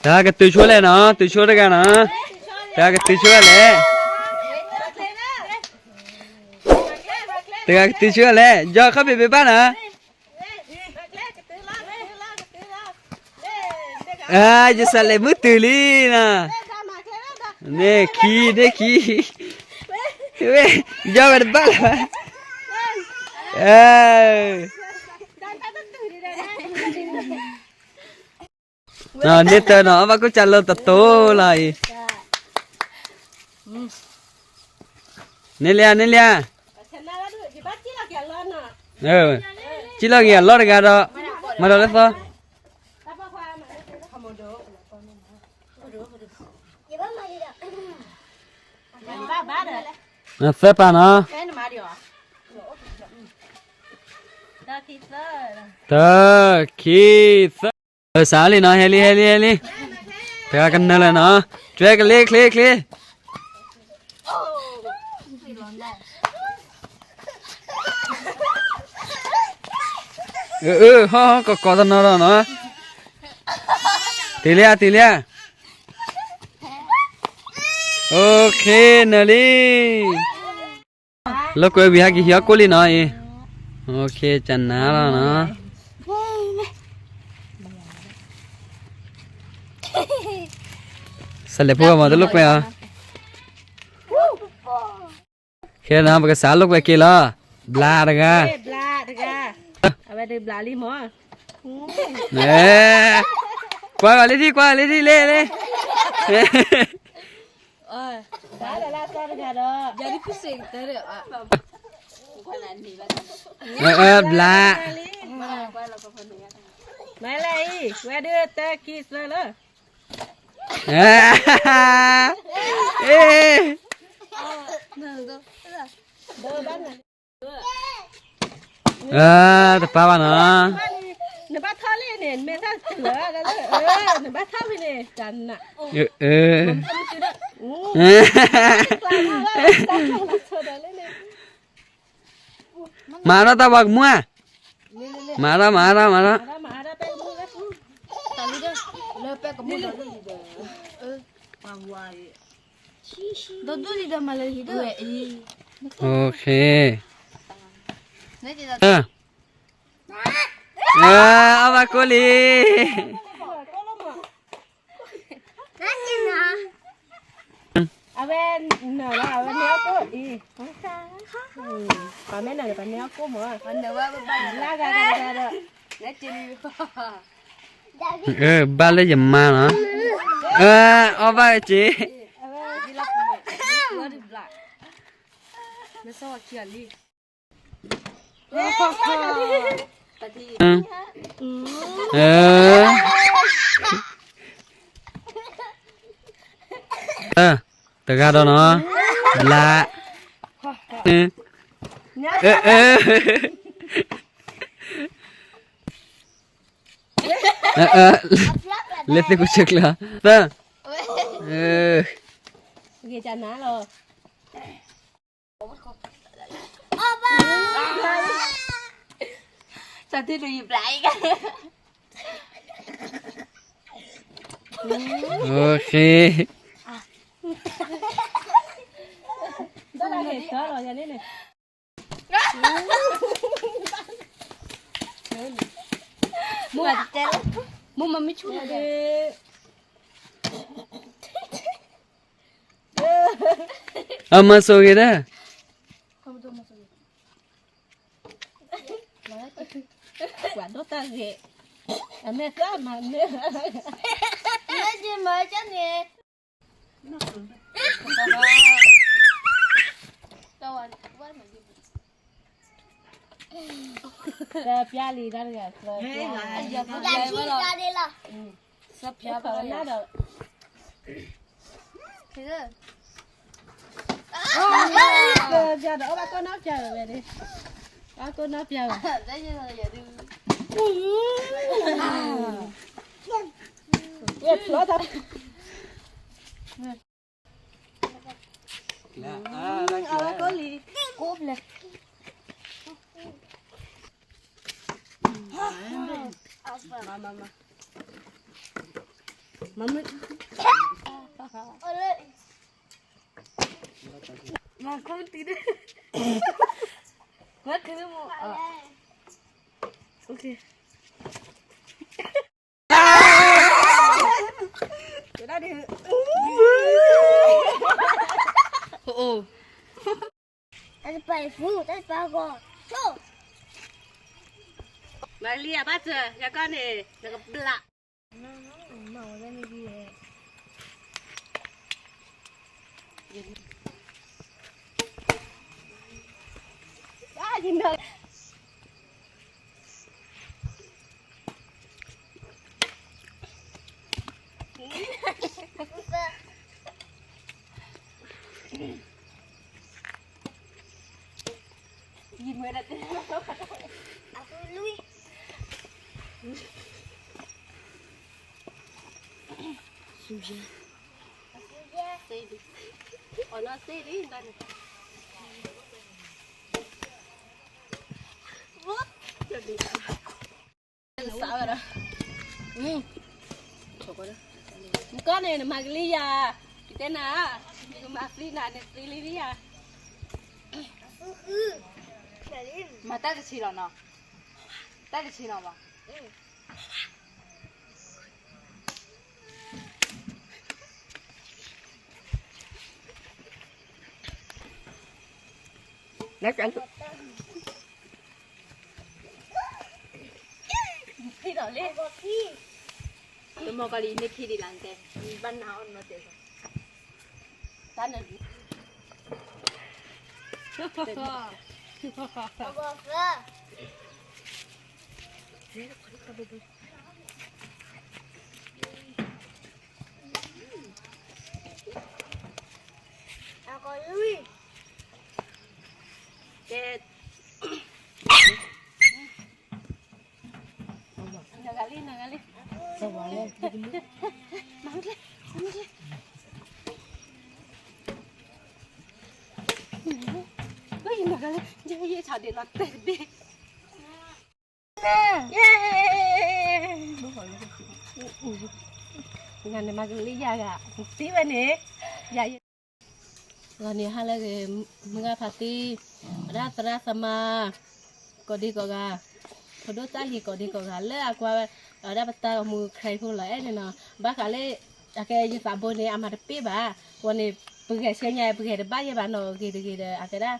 တၢ်ကတုၤဆိလဲၣ်နီၤ, တုၤဆိတဂၤနီၤ, တၢ်ကတုၤဆိလဲၣ်, တဂၤကတုၤဆိလဲၣ်, ယီၤခီၣ်ဖံးဘ့ၣ်ဘၣ်နီၤ, ယစးလဲၤမုၢ်တုၤလံနီၤ, န့ၢ်ခံ, န့ၢ်ခံ, ယီၤဝဲတဘၣ်လၢၤဘၣ်, န့ၢ်တၢ်နီၤ, အဘၣ်ကိၣ်ကၢ်လၢတတိၤလီၤအံၤ, န့ၢ်လံဧါ, န့ၢ်လံဧါ, စံၣ်လီၤက့ၤအလီၢ်တဂၤဒီး, မၤဒီးလၢသီ သၢပၢ်နီၤ, တၢ ခံ သၢ, စးလံနီၤ, ဟဲလံ ဟဲလံ ဟဲလံ, တဂၤကနၢၤလၢၤနီၤ, ကၠွဲကလ့ချ့ချ့ အၢ အၢ ဟီၣ်ဟီၣ်ကီၤကီၤတနီၤဒီးနီၤ, တုၤလံဧါ တုၤလံဧါ, နၢၤလံ, လိာ်ကွဲဝံၤဟဲက့ၤဟံးအီၣ်ကိၣ်လံနီၤအံၤ, ကနၤလီၤနီၤ, စးလဲၤဖိမၤတလိာ်ကွဲအီၤ ခဲနီၤ ပကစးလိာ်ကွဲက့ၤလီၤ, ဘျးတဂၤ, ဘျးတဂၤ, အဝဲဒုးဘျးလံမၢ်, ကွၢ်ဂီၤလံထံၣ် ကွၢ်ဂီၤလံထံၣ်လ့လ့, ဘျး, မၤလၢအံၤ ဝဲဒုးတၢ်ခံသၢလၢ တပၢ်ဘၣ်နီၤ, နဘၣ်ထီၣ်လံန့ၣ် မ့ၢ်တၢ်တုၤလၢ နဘၣ်ထီၣ်ဖဲန့ၣ် တၢ်နး, မၤထီၣ်တၢ်ဝါကမူၣ်ဧါ, မၤထီၣ် မၤထီၣ် မၤထီၣ်, အီၣ်ဘၣ်ကိၣ်လံ, အဝဲနၢၤလီၤ အဝဲန့ၢ်အီၣ်ကိၣ်အံၤ, ပှၤမ့ၢ်နၢၤန့ၣ် ပှၤန့ၢ်အီၣ်ကိၣ်မၢ်, လၢဂၤဂၤဂၤဒီး, ဘၣ်လၢယမါလီၤ, အီၣ်ဘၣ်က့ၤ, တဂၤဒီးနီၤ, ဘျး, လဲၤသ့ၣ်ကိးဆၢကျၢၤ, သၢ, ဂ့ၤကနၤလီၤ. သးထံၣ်ဒုးယဘျးအံၤ, မိၢ်မၤမ့ၢ်ဆူၣ်န့ၣ်, အမၤစိၤဂ့ၤဒၣ်, ပှၤဒိၣ်တၢ်ဂ့ၤ, အမဲာ်သၣ်မၤန့ၢ်, မၤကန့ၣ်, ပျါလံတၢ်တဂၤ, ပျါလံလီၤ, ပျါဒီး ပျါဒီး အဘၣ်ကိၢ်နီၣ်ပျါဝဲန့ၣ်, ဘၣ်ကိၢ်နီၣ်ပျါဝဲ, ဝဲဖျီတၢ်, အဝဲကိၢ်လံ, ကိၢ်ဖျဲး. မၤမၤမၤ, မၤမုၢ်, မၤခူတံၤဒၣ်, မၤခူမ့ၢ်, အိၣ်ခ့, ကဒၣ်ဒုး, အိၣ်, တၢ်တပၤအံၤဖု, တၢ်တပၤအဂီၢ်, ဆိ, မၤလံယၤဘၣ်စၢၤ ယကီၢ်န့ၣ် နကဘျး ယံၤမွဲဒၣ်တဲ, အသူလွံၢ်, စူယဲ, အီၣ်နီၢ်စ့ဒံး, စးဝဲဒီး, မကီၢ်န့ၣ် နမၤကလံယၤ, ယတဲနၤ, ယကမၤသံနၤန့ၣ်သံလံယၤ, မၤတၢ်တဆံးလီၤနီၤ, တၢ်တဆံးလီၤဘၣ်. နခံဒီးလံ, တမီၢ်ကီးလံ နခံဒံးလၢနတဲ, ဘၣ်နၤအီၣ်နီၢ်တဲ, တၢ်န, နဂၤလံ နဂၤလံ, မၤမ့ၢ်ကျဲ, မၤမ့ၢ်ကျဲ, နဂၤလံ, ယဲယဲဆးဒံးလီၤတဲတဘ့ၣ်, ယဲ, နမၤကလံယၤဂၤ, သံဝဲန့ၣ်, ယၤယဲ ဂီၤန့ၣ်ဟါလၢဂ့ၤ, မုၢ်ဂၤဖါတံၢ်, အဝဲဒၣ်သရၣ်သမါ, ကိးဒံကိးဂၤ, ဖိဒိၣ်တၢ်ဟံၣ်ကိးဒံကိးဂၤ လၢအကွၢ်ဝဲ, အဝဲဒၣ်ပတၢ်ဂီၤမူ ခရံာ်ဖိလီၤအဲၣ်န့ၣ်နီၤ, ဘၣ်ဃးလၢ, အကဲယသးဘိန့ၣ် အမၤတပ့ၢ်ဘၣ်, ဝဲန့ၣ်, ပဂဲၤဆှဲညါ ပဂဲၤတဘၣ်ယဲၢ်ဘၣ်နီၤ, ဂ့ၤတဂ့ၤဒီး အကဲဒၣ်,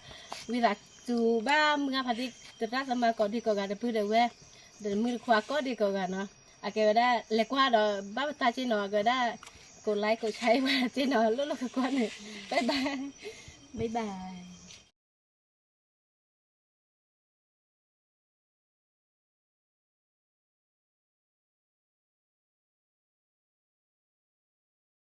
ဝံသးစူၤဘၣ်မုၢ်ဂၤဖါတံၢ် သရၣ်သမါကိးဒံကိးဂၤတဖုဒီးဝဲ, ဒီးမုၢ်တခွါကိးဒံကိးဂၤနီၤ, အကဲဝဲဒၣ် လဲၤကွၢ်ဒီး ဘၣ်ပတၢ်က့နီၤ, အကဲဝဲဒၣ်, ကိးlikeကိးshareဝဲက့နီၤ, လိၣ်လိၣ်ကကွၢ်န့ၣ်, bye bye, bye bye.